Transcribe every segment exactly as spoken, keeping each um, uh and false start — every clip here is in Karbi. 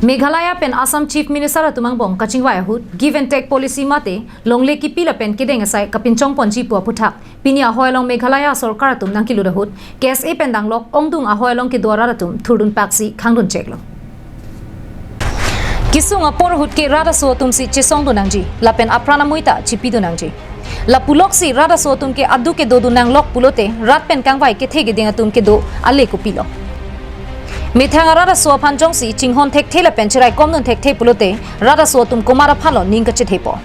Meghalaya pen Assam Chief Minister atum angbong kachingvai ahut give and take policy mate longle kipi lapen kedeng asai kapinchong ponji pu aputhak pini ahoi along Meghalaya sorkar atum nangkelut ahut K S A pen danglok ongdung ahoi along kedo arat atum thurdun paksi khangdun cheklo. Kesung apor ahut ke rat aso atum si chesongdun nangji lapen apran amoi ta chipidun nangji. Lapuloksi rat aso atum ke adu kedodun nanglok pulote rat pen kangvai kethe keding atum kedo ale kopilo. Methang arat aso aphan jongsi chinghon thekthe lapen cheraikomdun thekthe pulote rat aso atum komat aphanlo ning kachethepo.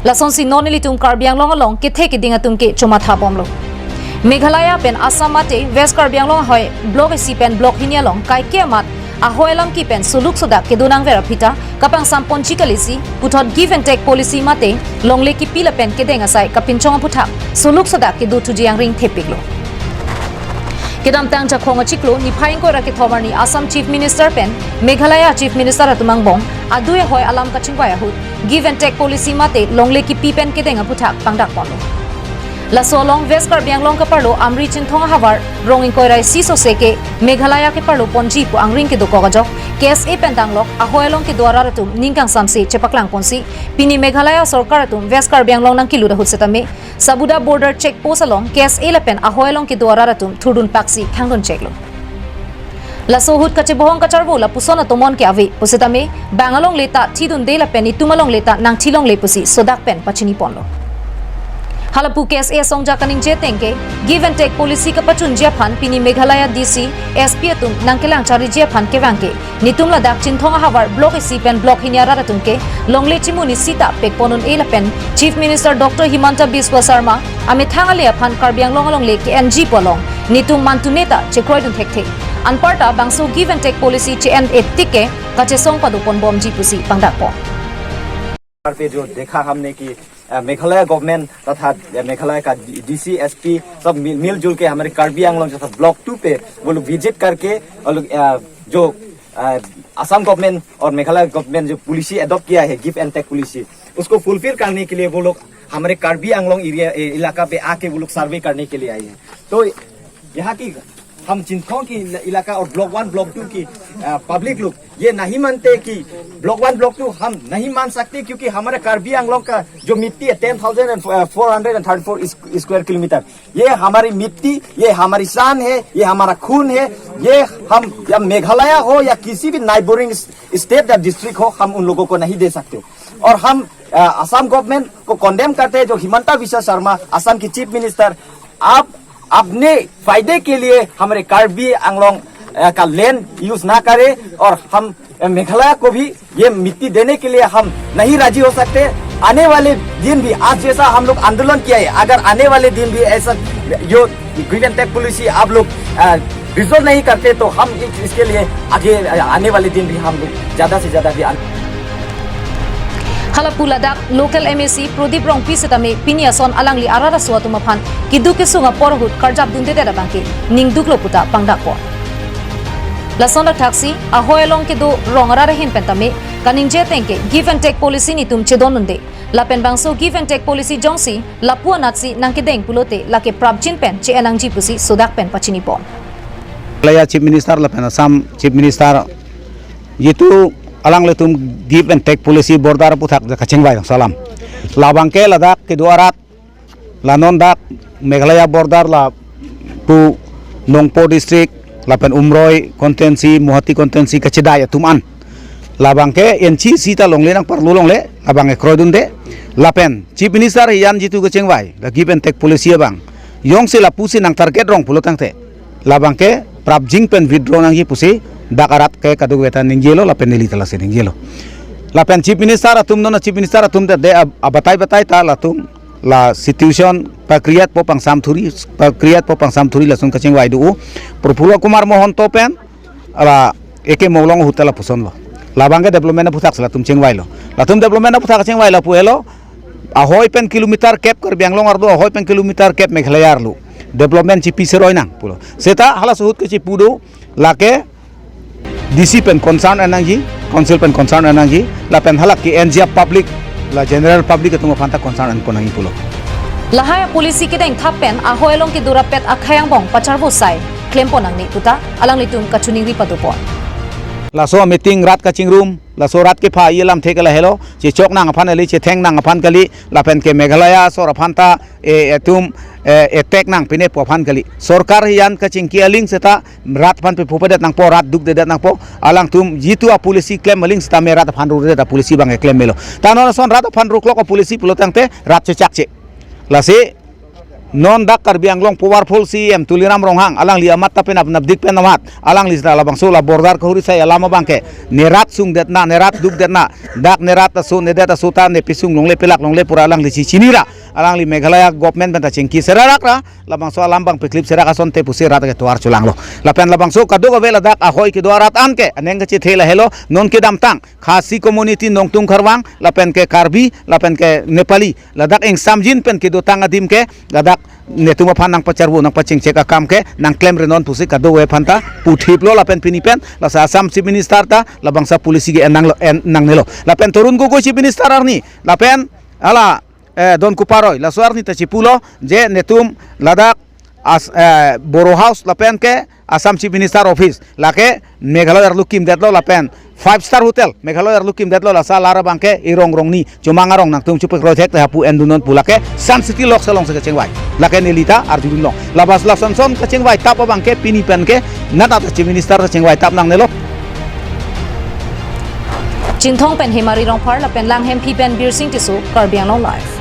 Lasonsi non ilitum Karbi Anglong along kethe keding atum ke chomatha bomlo. Meghalaya pen Assam mate West Karbi Anglong ahoi Block isi pen Block hini along kaike amat ahoi alam ki pen suluk sodak kedo nangver aphi ta kapangsam ponji kalisi puthot give and take policy mate longle kipi lapen kedeng asai kapinchong aputhak suluk sodak kedo thuji angring thepiklo. Kedamtang Jakhong achiklo niphai ingkoi ra kethom arni Assam Chief Minister pen Meghalaya Chief Minister atum angbong adui ahoi alam kachingvai ahut give and take policy mate longle kipi pen kedeng aputhak pangdak ponlo. Laso along West Karbi Anglong kaparlo Amri Chinthong ahavar rong ingkoi ra isi sose ke Meghalaya keparlo ponji pu angring kedokok ajok K S A pen danglok ahoi along kedo arat atum ning kangsamse chepaklang ponsi pini Meghalaya sorkar atum West Karbi Anglong nangkelut ahut setame Sabuda border check post along K S A lapen ahoi along kedo arat atum thurdun paksi khangdun cheklo. Laso ahut kachebohong kacharvo lapuson atomon ke ave pusitame bang alongle ta thidunde lapen itum alongle ta nangthilongle pusi sodak pen pachini ponlo. Halapu K S A asongja kaningje ateng ke give and take policy kapachunji aphan pini Meghalaya D C, S P atum nangkelang chariji aphan kevang ke netum ladak Chinthong ahavar Block isi pen Block hini arat atum ke longle chimun isi ta pekpon un-e lapen Chief Minister Doctor Himanta Biswa Sarma amethang ale aphan Karbi Anglong alongle ke-enji pu along netum mantune ta chekroidun thekthe. Anparta bangso give and take policy che-en-e tik ke kachesong pado ponbomji pusi pangdakpo. यहाँ पे जो देखा हमने कि, अ, मेघालय गवर्नमेंट तथा मेघालय का DC, SP सब मिल, मिलजुल के हमारे कार्बी आंगलोंग जैसा ब्लॉक टू पे वो लोग विजिट करके और लोग, अ, जो, अ, असम गवर्नमेंट और मेघालय गवर्नमेंट जो पॉलिसी अडॉप्ट किया है, गिव एंड टेक पॉलिसी, उसको फुलफिल करने के लिए वो लोग हमारे कार्बी आंगलोंग एरिया, ए, इलाका पे आके वो लोग सर्वे करने के लिए आए हैं। तो यहाँ की हम चिंथोंग की इल-, इलाका और ब्लॉक वन, ब्लॉक टू की, अ, पब्लिक लोग ये नहीं मानते कि ब्लॉक वन, ब्लॉक टू हम नहीं मान सकते, क्योंकि हमारे कार्बी आंगलोंग का जो मिट्टी है, ten thousand four hundred and thirty four square kilometre, ये हमारी मिट्टी, ये हमारी शान है, ये हमारा खून है। ये हम, या मेघालय हो या किसी भी नाइबोरिंग स्टेट या डिस्ट्रिक्ट हो, हम उन लोगों को नहीं दे सकते। और हम, अ, असम गवर्नमेंट को कंडेम करते हैं, जो हिमंता बिस्वा शर्मा, असम की चीफ मिनिस्टर, आप अपने फायदे के लिए हमारे कार्बी आंगलोंग, अ, का लैंड यूज ना करें और हम, अ, मेघालय को भी ये मिट्टी देने के लिए हम नहीं राजी हो सकते। आने वाले दिन भी आज जैसा हम लोग आंदोलन किया है, अगर आने वाले दिन भी ऐसा जो गिव एंड टेक पॉलिसी आप लोग, अ, रिजॉल्व नहीं करते तो हम इस, इसके लिए आगे, अ, आने वाले दिन भी हम लोग ज्यादा से ज्यादा भी आन- Halapu ladak local M A C Prodip Rongpi setame pini ason alangli arat aso atum aphan keduk kesung apor ahut karjap dundedet abangke ningduklo puta pangdakpo. Lason athaksi ahoi along kedo rong arat ahin pen tame kaningje ateng ke give and take policy netum chedondunde. Lapen bangso give and take policy jongsi lapu anatsi nangkedeng pulote lake prapjin pen che-en nangji pusi sodak pen pachinipo. Meghalaya Chief Minister lapen Assam Chief Minister jitu alanglitum give and take policy border aputhak ja kachingvai salam. Labangke ladak kedo arat la non dak Meghalaya border lapu Nongpoh district lapen Umroi constituency, Mawhati constituency kachedai atum an. Labangke N C C ta longle nangparlu longle, labangke kroidunde. Lapen Chief Minister hiyan jitu kachingvai, la give and take policy abang. Jongsi lapusi nang target rong pulo tangte, labangke prapjin pen withdraw nangji pusi dak arat ke kadokave ta ningjelo lapen neli ta lasi ningjelo. Lapen Chief Minister atum non Chief Minister atum ta de ab-, abatai batai ta latum la situation pakriat po pangsam thuri, pakriat po pangsam thuri lason kachingvai do-o. Prafulla Kumar Mahanta pen la eke molong ahut ta lapusonlo. Labangke development aputhak si latum chingvailo. Latum development aputhak chingvai lapu helo. Ahoi pen kilometer kep Karbi Anglong arlo, ahoi pen kilometer kep Meghalaya arlo. Development chipi seroi nang pulo. Seta halaso ahut ke chipu do, lake D C pen concern en nangji, council pen concern en nangji, lapen halake N G O public, la general public atum aphan ta concern enpon nangji pulo. Lahai policy kedengthap pen ahoi along kedo rapet akhei angbong pacharvo sai klempon nangne puta alanglitum kachiningri padopon. Laso meeting rat kachingrum, laso rat kepha alam thek lahelo, chechok nang aphan kali, chetheng nang aphan kali, lapen ke Meghalaya asor aphan ta, eh, etum, eh, attack nang pine pu aphan kali. Sorkar hiyan kachingki aling seta rat aphan pepho pedet nangpo, rat dukdedet nangpo, alangtum jitu a-policy klem aling seta me rat aphan rudet a-policy abang klem melo. Ta non ason rat aphan ruklok a-policy pulo tangte rat chechakche. Lasi non dak Karbi Anglong powerful C E M Tuliram Ronghang, alangli amat ta penap napdik pen amat, alangli seta labangso la border kahuri sai alam abang ke, ne rat sungdetna, ne rat dukdetna, dak ne rat aso, ne det aso ta ne pisung longle pelak longle pura alangli si chinira, alangli Meghalaya government pen ta chingki serarak ra, labangso alam abang peklip serak asonte pusi rat ke tovar cholanglo. Lapen labangso kadokave ladak ahoi kedo arat an ke, aneng kachethe lahelo, non kedamtang Khasi community Nongtung Kharwang, lapen ke Karbi, lapen ke Nepali, ladak ingsamjin pen kedotang adim ke, ladak netum aphan nangpacharvo nangpachingchek akam ke nangklem renon pusi kadokave aphan ta puthiplo lapen pini pen, lasi Assam Chief Minister ta labangso policy ke en nanglo, en nangnelo. Lapen Tarun Gogoi Chief Minister arni, lapen hala, eh, Don Kupar Roy, laso arni ta chipulo, je netum ladak as, eh, Boro House lapen ke Assam Chief Minister Office, lake Meghalaya arlo kimdetlo lapen five star hotel Meghalaya arlo kimdetlo, lasi alar abang ke erong rongni chomang arong nangtum chupek roi thek te hapu endunon pu lake Sun City Locks alongsi kachingvai. Lake neli ta arjudunlong. Labas lason son kachingvai tap abang ke pini pen ke nat ata Chief Minister kachingvai tap nangnelo. Chinthong pen Hemari Rongphar lapen Langhemphi pen Birsing Tisso, Karbi Anglong Live.